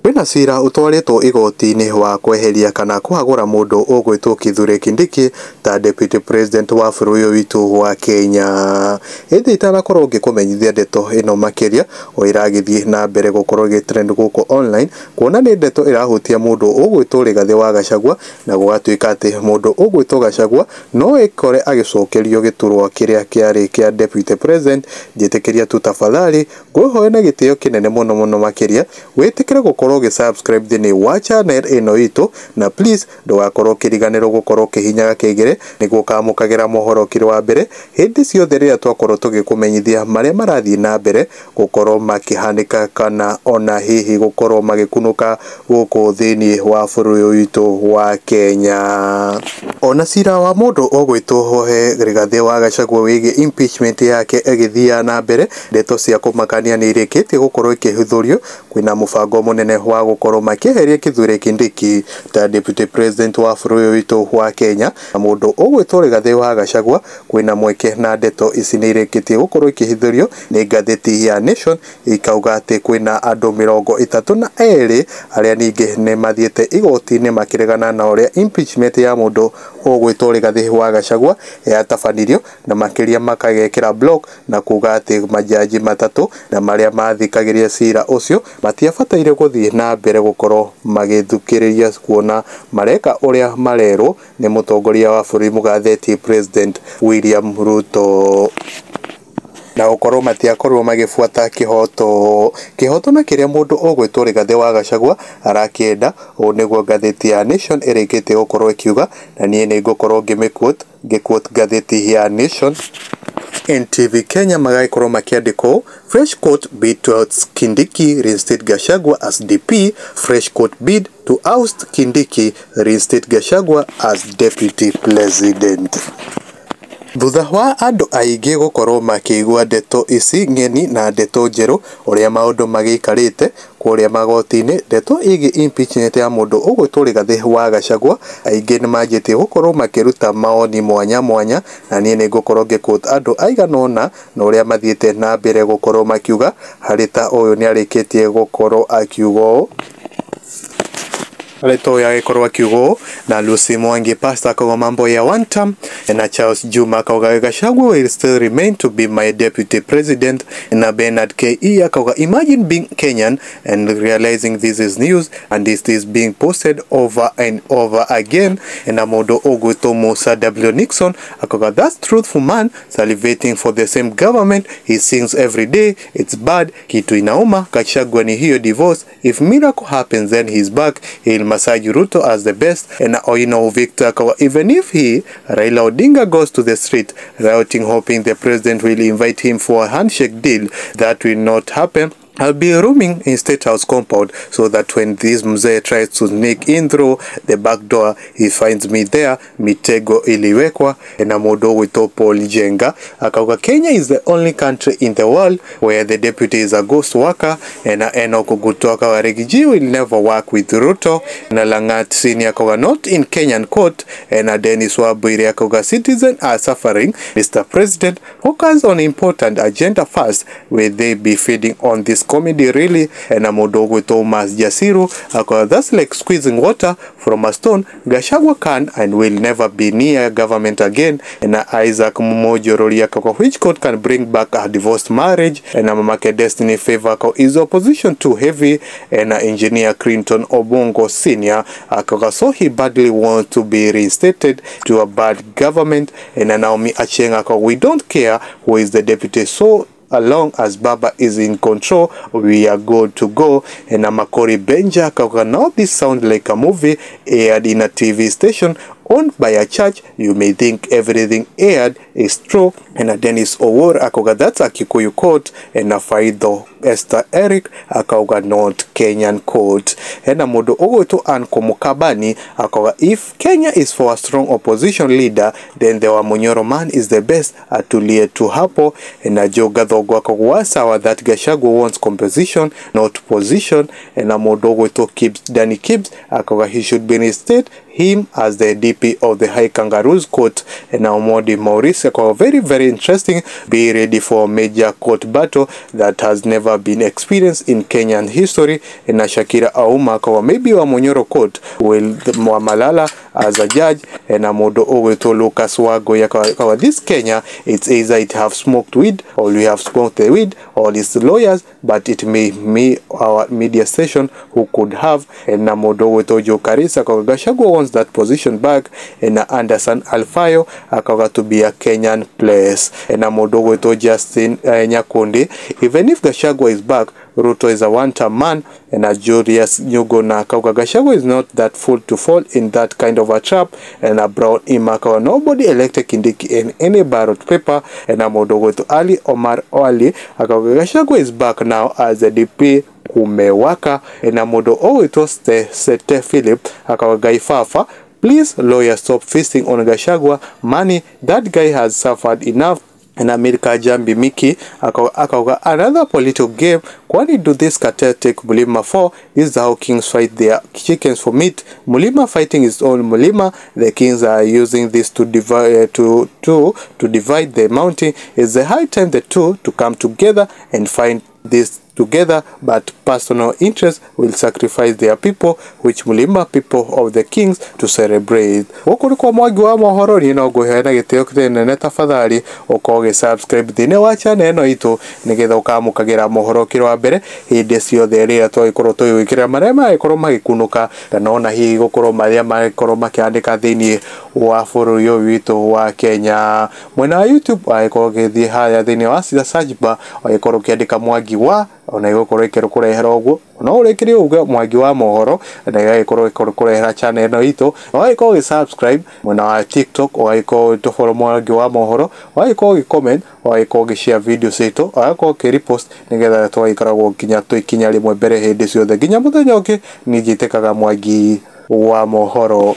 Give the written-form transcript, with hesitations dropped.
Kwĩna cira ũtwarĩtwo igoti-inĩ wa kweheria kana kũhagũra mũndũ ũgwĩtwo Kithure Kindiki ta deputy president wa bũrũri ũyũ witũ wa Kenya. Ĩndĩ itanakorwo ngĩkũmenyithia ndeto ĩno makĩria o ĩragĩthiĩ na mbere gũkorwo ĩgĩ trend gũkũ online, kuona nĩ ndeto ĩrahutia mũndũ ũgwĩtwo Rigathĩ wa Gachagua, na gũgatuĩka atĩ mũndũ ũgwĩtwo Gachagua no ĩkore agĩcokerio gĩturwa kĩrĩa kĩarĩ kĩa deputy president. Njĩtĩkĩria tu tafadhali ngwĩhoya na gĩtĩo kĩnene mũno mũno makĩria wĩtĩkĩre gũkorwo ũgĩ subscribe thĩinĩ wa channel ĩno itũ, na please ndũgakorwo ũkĩriganĩrwo gũkorwo ũkĩhihinya gakengere nĩguo ũkamũkagĩra mohoro kĩrĩ wa mbere hĩndĩ ciothe rĩrĩa twakorwo tũgĩkũmenyithia marĩa marathiĩ na mbere gũkorwo makĩhanĩka kana ona hihi gũkorwo magĩkunũka gũkũ thĩinĩ wa bũrũri ũyũ witũ wa Kenya. Ona cira wa mũndũ ũgwĩtwo Hohe Rigathĩ wa Gachagua wĩgiĩ impeachment yake ĩgĩthiaga na mbere, ndeto cia kũmakania nĩ irĩkĩtie gũkorwo ikĩhithũrio. Kwĩna mũbango mũnene wa gũkorwo makĩeheria Kithure Kindiki ta deputy president wa bũrũri ũyũ witũ wa Kenya, na mũndũ ũgwĩtwo Rigathĩ wa Gachagua kwĩna mweke, na ndeto ici nĩ irĩkĩtie gũkorwo ikĩhithũrio nĩ ngathĩti ya Nation, ikauga atĩ kwĩna andũ 32 arĩa ningĩ nĩ mathiĩte igoti-inĩ makĩregana na ũrĩa impeachment ya mũndũ ũgwĩtwo Rigathĩ wa Gachagua yatabanirio, na makĩria makagekĩra block na kuga atĩ majaji matatũ na marĩa mathikagĩrĩria cira ũcio matiabataire gũthiĩ na mbere gũkorwo magĩthukĩrĩria, kuona mareka ũrĩa marerwo nĩ mũtongoria wa bũrũri mũgathĩti President William Ruto, na gũkorwo matiakorirwo magĩbuata kĩhoto kĩhoto na kĩrĩa mũndũ ũgwĩtwo Rigathĩ wa Gachagua arakĩenda. Ũũ nĩguo ngathĩti ya Nation ĩrĩkĩtie gũkorwo ĩkiuga, na niĩ nĩ ngũkorwo ngĩmĩquote ngĩquote ngathĩti ya Nation. NTV Kenya magagĩkorwo makĩandĩkwo fresh court bid to oust Kindiki, reinstate Gachagua as DP. Fresh court bid to oust Kindiki, reinstate Gachagua as deputy president. Thutha wa andũ aingĩ gũkorwo makĩigua ndeto ici ng'eni na ndeto njerũ ũrĩa maũndũ magĩikarĩte kũrĩa magoti-inĩ, ndeto ĩgiĩ impeachment ya mũndũ ũgwĩtwo Rigathĩ wa Gachagua, aingĩ nĩ manjĩtie gũkorwo makĩruta maoni mwanya mwanya, na niĩ nĩ ngũkorwo ngĩquote andũ aigana ũna na ũrĩa mathiĩte na mbere gũkorwo makiuga. Harĩ ta ũyũ nĩ arĩkĩtie gũkorwo akiuga ũũ, Leto agĩkorwo akiuga ũũ, na Lucy Mwangi Pastor akauga mambo ya one term, na Charles Juma akauga Gachagua will still remain to be my deputy president, na Bernard KE akauga imagine being Kenyan and realizing this is news and this is being posted over and over again, na mũndũ ũgwĩtwo Musa W Nixon akauga that's truthful man salivating for the same government he sings every day, it's bad, kitu inauma Gachagua ni hiyo divorce, if miracle happens then he's back, he'll massage Ruto as the best. And Oino Victor akauga even if he Raila Odinga goes to the street rioting hoping the president will invite him for a handshake deal, that will not happen. I'll be rooming in State House compound so that when this mzee tries to sneak in through the back door, he finds me there. Mitego iliwekwa. Na mũndũ ũgwĩtwo Paul Njenga akauga Kenya is the only country in the world where the deputy is a ghost worker. Na Enoch Gutu akauga Riggy G will never work with Ruto. Na Langat Senior akauga not in Kenyan court. Na Dennis Wabwire akauga citizens are suffering. Mr. President, focus on important agenda first. Will they be feeding on this comedy really? Na mũndũ ũgwĩtwo Mas Jasiru akauga that's like squeezing water from a stone. Gachagua can and will never be near government again. Na Isaac Mumojorori akauga which court can bring back a divorced marriage? Na mamake Destiny Favor akauga is opposition too heavy? Na engineer Clinton Obongo Senior akauga so he badly wants to be reinstated to a bad government. Na Naomi Achieng akauga we don't care who is the deputy, so as long as Baba is in control, we are good to go. And Makori Benja akauga now this sounds like a movie aired in a TV station owned by a church. You may think everything aired is true. And Dennis Owor akauga that's a Kikuyu court. And Faido Esther Eric akauga not Kenyan court. And mũndũ ũgwĩtwo Anko Mukabani akauga if Kenya is for a strong opposition leader, then the Wamunyoro man is the best, atulie tu hapo. And Joe Gathogo akauga sawa that Gachagua wants composition not position. And mũndũ ũgwĩtwo Kibbs Danny Kibbs akauga he should be reinstated, him as the DP of the High Kangaroos Court. And now Modi Maurice, very, very interesting. Be ready for major court battle that has never been experienced in Kenyan history. And Shakira Auma kwa maybe wa Munyoro court will Malala as a judge. And Amodo Oweto Lucas Wago yakawa this Kenya, it's either it have smoked weed or we have smoked the weed or it's lawyers, but it may me our media station who could have. And Amodo Oweto Joe Karisa kwa Gachagua wants that position back. And Anderson Alfayo akawa to be a Kenyan place. And Amodo Oweto Justin Nyakundi, even if Gachagua is back, Ruto is a one-term man. And a Julius Nyuguna Kauga Gachagua is not that fool to fall in that kind of a trap. And a Brown Imakawa, nobody elected Kindiki in any ballot paper. And a Modogo to Ali Omar Ali Akauga Gachagua is back now as the DP kumewaka. And a Modo Owito Sete Philip Akauga Gaifafa, please lawyer stop feasting on Gachagua money, that guy has suffered enough. And America Jambi Miki akauga another political game. Kwani do this cartel take Mulima for? This is how kings fight their chickens for meat. Mulima fighting his own Mulima. The kings are using this to divide to divide the mountain. It's the high time the two to come together and find this together, but personal interest will sacrifice their people, which Mulima people of the kings to celebrate. Gũkũ kwa Mwangi wa mohoro ni no ngũhe na gĩtĩo kĩnene tafadhali ũkorwo subscribe thĩinĩ wa channel ĩno itũ nĩgetha ũkamũkagĩra mohoro kĩro wa mbere hĩndĩ ciothe rĩrĩa twagĩkorwo tũgĩgwĩkĩra marĩa magĩkorwo magĩkunũka kana ona hihi gũkorwo marĩa magĩkorwo makĩandĩka thĩinĩ wa bũrũri ũyũ witũ wa Kenya. Mwena wa YouTube wagĩkorwo ũgĩthiĩ harĩa thĩinĩ wa search bar wagĩkorwo ũkĩandĩka Mwangi wa ona igũkorwo ĩkĩrũkũrehera ũguo no ũrĩkĩrie ũguo Mwangi wa mohoro na igagĩkorwo ĩkĩrũkũrehera channel ĩno itũ. Ũgagĩkorwo ũgĩ subscribe mwena wa TikTok, ũgagĩkorwo ũgĩtũfollow Mwangi wa mohoro, ũgagĩkorwo ũgĩ comment, ũgagĩkorwo ũgĩ share video citũ, ũgagĩkorwo ũkĩ repost nĩgetha tũgagĩkoragwo nginya twĩ ikinya rĩmwe mbere hĩndĩ ciothe nginya mũthenya ũngĩ. Niĩ njĩtĩkaga Mwangi wa mohoro.